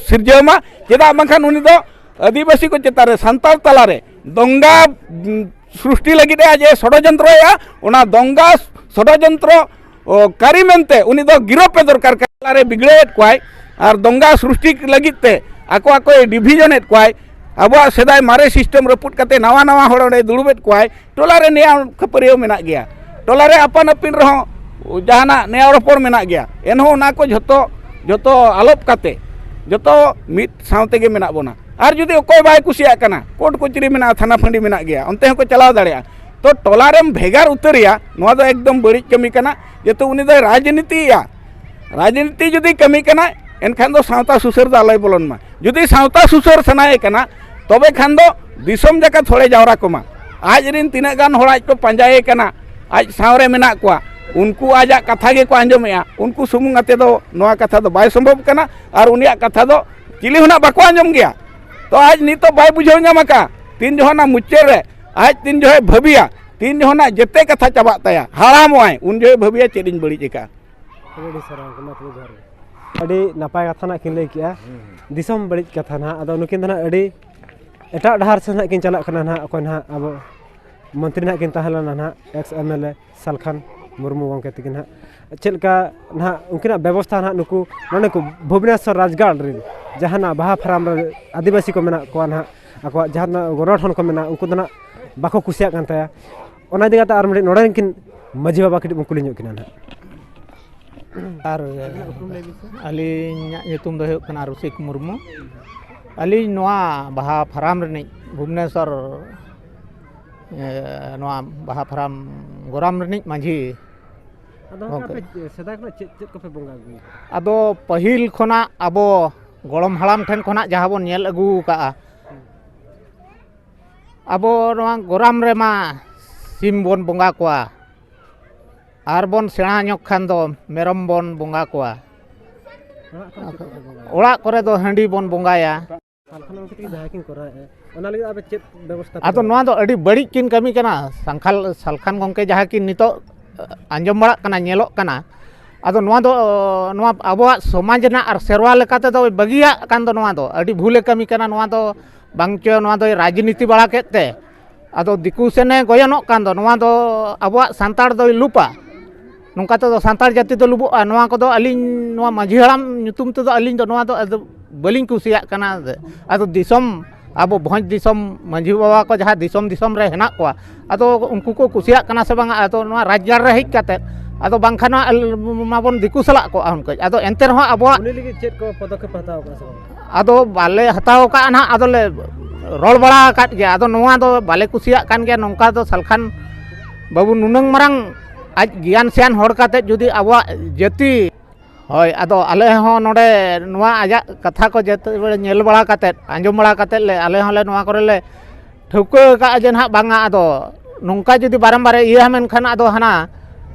ᱥᱤᱨᱡᱟᱹᱣ ᱢᱟ᱾ ᱪᱮᱫᱟᱜ ᱵᱟᱝᱠᱷᱟᱱ ᱩᱱᱤ ᱫᱚ ᱟᱹᱫᱤᱵᱟᱹᱥᱤ ᱠᱚ ᱪᱮᱛᱟᱱ ᱨᱮ ᱥᱟᱱᱛᱟᱲ ᱛᱟᱞᱟᱨᱮ ᱫᱚᱝᱜᱟ, ᱩᱢ, ᱥᱨᱩᱥᱴᱤ ᱞᱟᱹᱜᱤᱫ ᱮ ᱟᱡ ᱮ ᱥᱚᱰᱚᱡᱚᱱᱛᱨᱚᱭᱮᱫᱼᱟ᱾ ᱚᱱᱟ ᱫᱚᱝᱜᱟ ᱥᱚᱰᱚᱡᱚᱱᱛᱨᱚ, ᱚ, ᱠᱟᱹᱨᱤ ᱢᱮᱱᱛᱮ ᱩᱱᱤ ᱫᱚ ᱜᱤᱨᱟᱹ ᱯᱮ ᱫᱚᱨᱠᱟᱨ ᱠᱟᱱᱟ᱾ ᱛᱟᱞᱟᱨᱮ ᱵᱤᱜᱽᱲᱟᱹᱣᱮᱫ ᱠᱚᱣᱟᱭ ᱟᱨ ᱫᱚᱝᱜᱟ ᱥᱨᱩᱥᱴᱤ ᱞᱟᱹᱜᱤᱫ ᱛᱮ ᱟᱠᱚ ᱟᱠᱚᱭ ᱰᱤᱵᱷᱤᱡᱚᱱᱮᱫ ᱠᱚᱣᱟᱭ᱾ ᱟᱵᱚᱣᱟᱜ ᱥᱮᱫᱟᱭ ᱢᱟᱨᱮ ᱥᱤᱥᱴᱮᱢ ᱨᱟᱹᱯᱩᱫ ᱠᱟᱛᱮ ᱱᱟᱣᱟ ᱱᱟᱣᱟ ᱦᱚᱲ ᱚᱸᱰᱮ ᱫᱩᱲᱩᱵᱮᱫ ᱠᱚᱣᱟᱭ᱾ ᱴᱚᱞᱟ ᱨᱮ ᱱᱮᱭᱟᱣ ᱠᱷᱟᱹᱯᱟᱹᱨᱤᱭᱟᱹᱣ ᱢᱮᱱᱟᱜ ᱜᱮᱭᱟ, ᱴᱚᱞᱟ ᱨᱮ ᱟᱯᱟᱱ ᱟᱹᱯᱤᱱ ᱨᱮᱦᱚᱸ ᱡᱟᱦᱟᱱᱟᱜ ᱱᱮᱭᱟᱣ ᱨᱚᱯᱚᱲ ᱢᱮᱱᱟᱜ ᱜᱮᱭᱟ, ᱮᱱᱦᱚᱸ ᱚᱱᱟ ᱠᱚ ᱡᱷᱚᱛᱚ, ᱡᱷᱚᱛᱚ ᱟᱞᱚᱯ ᱠᱟᱛᱮ ᱡᱷᱚᱛᱚ ᱢᱤᱫ ᱥᱟᱶ ᱛᱮᱜᱮ ᱢᱮᱱᱟᱜ ᱵᱚᱱᱟ᱾ ᱟᱨ ᱡᱩᱫᱤ ᱚᱠᱚᱭ ᱵᱟᱭ ᱠᱩᱥᱤᱭᱟᱜ ᱠᱟᱱᱟ, ᱠᱳᱨᱴ ᱠᱚᱪᱟᱹᱨᱤ ᱢᱮᱱᱟᱜᱼᱟ, ᱛᱷᱟᱱᱟ ᱯᱷᱟᱺᱰᱤ ᱢᱮᱱᱟᱜ ᱜᱮᱭᱟ, ᱚᱱᱛᱮ ᱦᱚᱸᱠᱚ ᱪᱟᱞᱟᱣ ᱫᱟᱲᱮᱭᱟᱜᱼᱟ᱾ ᱛᱚ ᱴᱚᱞᱟ ᱨᱮᱢ ᱵᱷᱮᱜᱟᱨ ᱩᱛᱟᱹᱨᱮᱭᱟ, ᱱᱚᱣᱟ ᱫᱚ ᱮᱠᱫᱚᱢ ᱵᱟᱹᱲᱤᱡ ᱠᱟᱹᱢᱤ ᱠᱟᱱᱟ, ᱡᱮᱦᱮᱛᱩ ᱩᱱᱤ ᱫᱚᱭ ᱨᱟᱡᱽᱱᱤᱛᱤᱭᱮᱫᱼᱟ᱾ ᱨᱟᱡᱽᱱᱤᱛᱤ ᱡᱩᱫᱤ ᱠᱟᱹᱢᱤ ᱠᱟᱱᱟ, ᱮᱱᱠᱷᱟᱱ ᱫᱚ ᱥᱟᱶᱛᱟ ᱥᱩᱥᱟᱹᱨ ᱫᱚ ᱟᱞᱚᱭ ᱵᱚᱞᱚᱱ ᱢᱟ᱾ ᱡᱩᱫᱤ ᱥᱟᱶᱛᱟ ᱥᱩᱥᱟᱹᱨ ᱥᱟᱱᱟᱭᱮ ᱠᱟᱱᱟ, ᱛᱚᱵᱮ ᱠᱷᱟᱱ ᱫᱚ ᱫᱤᱥᱚᱢ ᱡᱟᱠᱟᱛ ᱦᱚᱲᱮ ᱡᱟᱣᱨᱟ ᱠᱚᱢᱟ᱾ ᱟᱡ ᱨᱮᱱ ᱛᱤᱱᱟᱹᱜ ᱜᱟᱱ ᱦᱚᱲ ᱟᱡ ᱠᱚ ᱯᱟᱸᱡᱟᱭᱮ ᱠᱟᱱᱟ, ᱟᱡ ᱥᱟᱶᱨᱮ ᱢᱮᱱᱟᱜ ᱠᱚᱣᱟ, ᱩᱱᱠᱩ ᱟᱡᱟᱜ ᱠᱟᱛᱷᱟ ᱜᱮᱠᱚ ᱟᱸᱡᱚᱢᱮᱜᱼᱟ᱾ ᱩᱱᱠᱩ ᱥᱩᱢᱩᱝ ᱟᱛᱮ ᱫᱚ ᱱᱚᱣᱟ ᱠᱟᱛᱷᱟ ᱫᱚ ᱵᱟᱭ ᱥᱚᱢᱵᱷᱚᱵ ᱠᱟᱱᱟ᱾ ᱟᱨ ᱩᱱᱤᱭᱟᱜ ᱠᱟᱛᱷᱟ ᱫᱚ ᱪᱤᱞᱤ ᱦᱚᱸ ᱱᱟᱜ ᱵᱟᱠᱚ ᱟᱸᱡᱚᱢ ᱜᱮᱭᱟ᱾ ᱛᱚ ᱟᱡ ᱱᱤᱛᱚᱜ ᱵᱟᱭ ᱵᱩᱡᱷᱟᱹᱣ ᱧᱟᱢ ᱟᱠᱟᱫᱼᱟ, ᱛᱤᱱ ᱡᱚᱦᱚᱜ ᱱᱟᱜ ᱢᱩᱪᱟᱹᱫ ᱨᱮ ᱟᱡ ᱛᱤᱱ ᱡᱚᱦᱚᱜ ᱵᱷᱟᱹᱵᱤᱭᱟ, ᱛᱤᱱ ᱡᱚᱦᱚᱜ ᱱᱟᱜ ᱡᱮᱛᱮ ᱠᱟᱛᱷᱟ ᱪᱟᱵᱟᱜ ᱛᱟᱭᱟ, ᱦᱟᱲᱟᱢᱚᱜᱼᱟᱭ, ᱩᱱ ᱡᱚᱦᱚᱜ ᱵᱷᱟᱹᱵᱤᱭᱟ ᱪᱮᱫ ᱤᱧ ᱵᱟᱹᱲᱤᱡ ᱟᱠᱟᱫᱼᱟ᱾ ᱟᱹᱰᱤ ᱟᱹᱰᱤ ᱥᱟᱨᱦᱟᱣ ᱜᱚᱢᱠᱮ, ᱢᱟ ᱛᱚᱵᱮ ᱡᱚᱦᱟᱨ ᱜᱮ᱾ ᱟᱹᱰᱤ ᱱᱟᱯᱟᱭ ᱠᱟᱛᱷᱟ ᱱᱟᱜ ᱠᱤᱱ ᱞᱟᱹᱭ ᱠᱮᱜᱼᱟ, ᱫᱤᱥᱚᱢ ᱵᱟᱹᱲᱤᱡ ᱠᱟᱛᱷᱟ ᱱᱟᱦᱟᱜ᱾ ᱟᱫᱚ ᱱᱩᱠᱤᱱ ᱫᱚ ᱱᱟᱦᱟᱜ ᱟᱹᱰᱤ ᱮᱴᱟᱜ ᱰᱟᱦᱟᱨ ᱥᱮᱫ ᱱᱟᱦᱟᱜ ᱠᱤᱱ ᱪᱟᱞᱟᱜ ᱠᱟᱱᱟ ᱱᱟᱦᱟᱜ᱾ ᱚᱠᱚᱭ ᱱᱟᱦᱟᱜ ᱟᱵᱚ ᱢᱚᱱᱛᱨᱤ ᱱᱟᱦᱟᱜ ᱠᱤᱱ ᱛᱟᱦᱮᱸ ᱞᱮᱱᱟ ᱱᱟᱦᱟᱜ, X M L A Salkhan Murmu ᱜᱚᱢᱠᱮ ᱛᱟᱹᱠᱤᱱ ᱱᱟᱦᱟᱜ, ᱪᱮᱫ ᱞᱮᱠᱟ ᱱᱟᱦᱟᱜ ᱩᱱᱠᱤᱱᱟᱜ ᱵᱮᱵᱚᱥᱛᱷᱟ ᱱᱟᱦᱟᱜ ᱱᱩᱠᱩ ᱱᱚᱰᱮ ᱠᱚ ᱵᱷᱩᱵᱽᱱᱮᱥᱚᱨ ᱨᱟᱡᱽᱜᱟᱲ ᱨᱮᱱ ᱡᱟᱦᱟᱱᱟᱜ ᱵᱟᱦᱟ ᱯᱷᱟᱨᱟᱢ ᱨᱮ ᱟᱹᱫᱤᱵᱟᱹᱥᱤ ᱠᱚ ᱢᱮᱱᱟᱜ ᱠᱚᱣᱟ ᱱᱟᱦᱟᱜ, ᱟᱠᱚᱣᱟᱜ ᱡᱟᱦᱟᱸ ᱛᱤᱱᱟᱹᱜ ᱜᱚᱱᱚᱴᱷᱚᱱ ᱠᱚ ᱢᱮᱱᱟᱜᱼᱟ, ᱩᱱᱠᱩ ᱫᱚ ᱱᱟᱦᱟᱜ ᱵᱟᱠᱚ ᱠᱩᱥᱤᱭᱟᱜ ᱠᱟᱱ ᱛᱟᱭᱟ᱾ ᱚᱱᱟ ᱤᱫᱤ ᱠᱟᱛᱮ ᱟᱨ ᱢᱤᱫᱴᱤᱡ ᱱᱚᱰᱮ ᱨᱮᱱ ᱠᱤᱱ ᱢᱟᱹᱡᱷᱤ ᱵᱟᱵᱟ ᱠᱟᱹᱴᱤᱡ ᱵᱚᱱ ᱠᱩᱞᱤ ᱧᱚᱜ ᱠᱤᱱᱟ ᱱᱟᱦᱟᱜ᱾ ᱟᱨ ᱟᱹᱞᱤᱧᱟᱜ ᱧᱩᱛᱩᱢ ᱫᱚ ᱦᱩᱭᱩᱜ ᱠᱟᱱᱟ ᱨᱩᱥᱤᱠ ᱢᱩᱨᱢᱩ᱾ ᱟᱹᱞᱤᱧ ᱱᱚᱣᱟ ᱵᱟᱦᱟ ᱯᱷᱟᱨᱟᱢ ᱨᱤᱱᱤᱡ ᱵᱷᱩᱵᱽᱱᱮᱥᱚᱨ, ᱮ, ᱱᱚᱣᱟ ᱵᱟᱦᱟ ᱯᱷᱟᱨᱟᱢ ᱜᱚᱨᱟᱢ ᱨᱤᱱᱤᱡ ᱢᱟᱹᱡᱷᱤ᱾ ᱟᱫᱚ ᱦᱚᱸ ᱜᱚᱢᱠᱮ᱾ ᱟᱯᱮ ᱥᱮᱫᱟᱭ ᱠᱷᱚᱱᱟᱜ ᱪᱮᱫ ᱪᱮᱫ ᱠᱚᱯᱮ ᱵᱚᱸᱜᱟ ᱟᱹᱜᱩᱭᱟ? ᱟᱫᱚ ᱯᱟᱹᱦᱤᱞ ᱠᱷᱚᱱᱟᱜ ᱟᱵᱚ ᱜᱚᱲᱚᱢ ᱦᱟᱲᱟᱢ ᱴᱷᱮᱱ ᱠᱷᱚᱱᱟᱜ ᱡᱟᱦᱟᱸ ᱵᱚᱱ ᱧᱮᱞ ᱟᱹᱜᱩ ᱟᱠᱟᱫᱼᱟ, ᱟᱵᱚ ᱱᱚᱣᱟ ᱜᱚᱨᱟᱢ ᱨᱮᱢᱟ ᱥᱤᱢ ᱵᱚᱱ ᱵᱚᱸᱜᱟ ᱠᱚᱣᱟ, ᱟᱨ ᱵᱚᱱ ᱥᱮᱬᱟ ᱧᱚᱜ ᱠᱷᱟᱱ ᱫᱚ ᱢᱮᱨᱚᱢ ᱵᱚᱱ ᱵᱚᱸᱜᱟ ᱠᱚᱣᱟ᱾ ᱚᱲᱟᱜ ᱠᱚᱨᱮ ᱪᱮᱫ ᱠᱚᱯᱮ ᱵᱚᱸᱜᱟᱭᱟ? ᱚᱲᱟᱜ ᱠᱚᱨᱮ ᱫᱚ ᱦᱟᱺᱰᱤ ᱵᱚᱱ ᱵᱚᱸᱜᱟᱭᱟ᱾ ᱥᱟᱞᱠᱷᱟᱱ ᱜᱚᱢᱠᱮ ᱛᱟᱹᱠᱤᱱ ᱡᱟᱦᱟᱸᱭ ᱠᱤᱱ ᱠᱚᱨᱟᱣᱮᱫᱼᱟ, ᱚᱱᱟ ᱞᱟᱹᱜᱤᱫ ᱟᱯᱮ ᱪᱮᱫ ᱵᱮᱵᱚᱥᱛᱷᱟ ᱯᱮ ᱟᱫᱚ ᱫᱚᱦᱚ ᱱᱚᱣᱟ ᱫᱚ ᱟᱹᱰᱤ ᱵᱟᱹᱲᱤᱡ ᱠᱤᱱ ᱠᱟᱹᱢᱤ ᱠᱟᱱᱟ᱾ ᱥᱟᱝᱠᱷᱟᱞ ᱥᱟᱞᱠᱷᱟᱱ ᱜᱚᱢᱠᱮ ᱡᱟᱦᱟᱸ ᱠᱤᱱ ᱱᱤᱛᱚᱜ ᱟᱸᱡᱚᱢ ᱵᱟᱲᱟᱜ ᱠᱟᱱᱟ, ᱧᱮᱞᱚᱜ ᱠᱟᱱᱟ, ᱟᱫᱚ ᱱᱚᱣᱟ ᱫᱚ ᱱᱚᱣᱟ ᱟᱵᱚᱣᱟᱜ ᱥᱚᱢᱟᱡᱽ ᱨᱮᱱᱟᱜ ᱟᱨ ᱥᱮᱨᱣᱟ ᱞᱮᱠᱟ ᱛᱮᱫᱚ ᱵᱟᱹᱜᱤᱭᱟᱜ ᱠᱟᱱ ᱫᱚ, ᱱᱚᱣᱟ ᱫᱚ ᱟᱹᱰᱤ ᱵᱷᱩᱞᱮ ᱠᱟᱹᱢᱤ ᱠᱟᱱᱟ᱾ ᱱᱚᱣᱟ ᱫᱚ ᱵᱟᱝ ᱪᱚ ᱱᱚᱣᱟ ᱫᱚᱭ ᱨᱟᱡᱽᱱᱤᱛᱤ ᱵᱟᱲᱟ ᱠᱮᱫ ᱛᱮ ᱟᱫᱚ ᱫᱤᱠᱩ ᱥᱮᱱᱮ ᱜᱚᱭᱚᱱᱚᱜ ᱠᱟᱱ ᱫᱚ, ᱱᱚᱣᱟ ᱫᱚ ᱟᱵᱚᱣᱟᱜ ᱥᱟᱱᱛᱟᱲ ᱫᱚᱭ ᱞᱩᱯᱟ᱾ ᱱᱚᱝᱠᱟ ᱛᱮᱫᱚ ᱥᱟᱱᱛᱟᱲ ᱡᱟᱹᱛᱤ ᱫᱚ ᱞᱩᱵᱩᱜᱼᱟ᱾ ᱱᱚᱣᱟ ᱠᱚᱫᱚ ᱟᱹᱞᱤᱧ, ᱱᱚᱣᱟ ᱢᱟᱹᱡᱷᱤ ᱦᱟᱲᱟᱢ ᱧᱩᱛᱩᱢ ᱛᱮᱫᱚ ᱟᱹᱞᱤᱧ ᱫᱚ ᱱᱚᱣᱟ ᱫᱚ ᱟᱫᱚ ᱵᱟᱹᱞᱤᱧ ᱠᱩᱥᱤᱭᱟᱜ ᱠᱟᱱᱟ᱾ ᱟᱫᱚ ᱫᱤᱥᱚᱢ, ᱟᱵᱚ ᱵᱷᱚᱸᱡᱽ ᱫᱤᱥᱚᱢ ᱢᱟᱹᱡᱷᱤ ᱵᱟᱵᱟ ᱠᱚ ᱡᱟᱦᱟᱸ ᱫᱤᱥᱚᱢ ᱫᱤᱥᱚᱢ ᱨᱮ ᱦᱮᱱᱟᱜ ᱠᱚᱣᱟ, ᱟᱫᱚ ᱩᱱᱠᱩ ᱠᱚ ᱠᱩᱥᱤᱭᱟᱜ ᱠᱟᱱᱟ ᱥᱮ ᱵᱟᱝᱟ? ᱟᱫᱚ ᱱᱚᱣᱟ ᱨᱟᱡᱽᱜᱟᱲ ᱨᱮ ᱦᱮᱡ ᱠᱟᱛᱮᱫ ᱟᱫᱚ ᱵᱟᱝᱠᱷᱟᱱ ᱢᱟ ᱟᱞ-, ᱢᱟᱵᱚᱱ ᱫᱤᱠᱩ ᱥᱟᱞᱟᱜ ᱠᱚᱜᱼᱟ ᱦᱩᱱᱠᱟᱹᱡ᱾ ᱟᱫᱚ ᱮᱱᱛᱮ ᱨᱮᱦᱚᱸ ᱟᱵᱚᱣᱟᱜ ᱩᱱᱤ ᱞᱟᱹᱜᱤᱫ ᱪᱮᱫ ᱠᱚ ᱯᱚᱫᱚᱠᱷᱮᱯ ᱦᱟᱛᱟᱣ ᱠᱟᱜᱼᱟ ᱥᱮ ᱵᱟᱝ? ᱟᱫᱚ ᱵᱟᱞᱮ ᱦᱟᱛᱟᱣ ᱠᱟᱜᱼᱟ ᱱᱟᱦᱟᱜ, ᱟᱫᱚᱞᱮ ᱨᱚᱲ ᱵᱟᱲᱟ ᱟᱠᱟᱫ ᱜᱮᱭᱟ᱾ ᱟᱫᱚ ᱱᱚᱣᱟ ᱫᱚ ᱵᱟᱞᱮ ᱠᱩᱥᱤᱭᱟᱜ ᱠᱟᱱ ᱜᱮᱭᱟ᱾ ᱱᱚᱝᱠᱟ ᱫᱚ ᱥᱟᱞᱠᱷᱟᱱ ᱵᱟᱹᱵᱩ ᱱᱩᱱᱟᱹᱝ ᱢᱟᱨᱟᱝ ᱟᱡ ᱜᱮᱭᱟᱱ ᱥᱮᱭᱟᱱ ᱦᱚᱲ ᱠᱟᱛᱮᱫ ᱡᱩᱫᱤ ᱟᱵᱚᱣᱟᱜ ᱡᱟᱹᱛᱤ, ᱦᱳᱭ, ᱟᱫᱚ ᱟᱞᱮ ᱦᱚᱸ ᱱᱚᱰᱮ ᱱᱚᱣᱟ ᱟᱡᱟᱜ ᱠᱟᱛᱷᱟ ᱠᱚ ᱡᱮᱛᱮ ᱧᱮᱞ ᱵᱟᱲᱟ ᱠᱟᱛᱮᱫ, ᱟᱸᱡᱚᱢ ᱵᱟᱲᱟ ᱠᱟᱛᱮᱫ ᱞᱮ, ᱟᱞᱮ ᱦᱚᱸᱞᱮ ᱱᱚᱣᱟ ᱠᱚᱨᱮ ᱞᱮ ᱴᱷᱟᱹᱣᱠᱟᱹ ᱟᱠᱟᱫᱼᱟ ᱡᱮ ᱱᱟᱦᱟᱜ ᱵᱟᱝᱟ, ᱟᱫᱚ ᱱᱚᱝᱠᱟ ᱡᱩᱫᱤ ᱵᱟᱨᱚᱢᱵᱟᱨᱮ ᱤᱭᱟᱹ ᱢᱮᱱᱠᱷᱟᱱ ᱟᱫᱚ ᱦᱟᱱᱟ,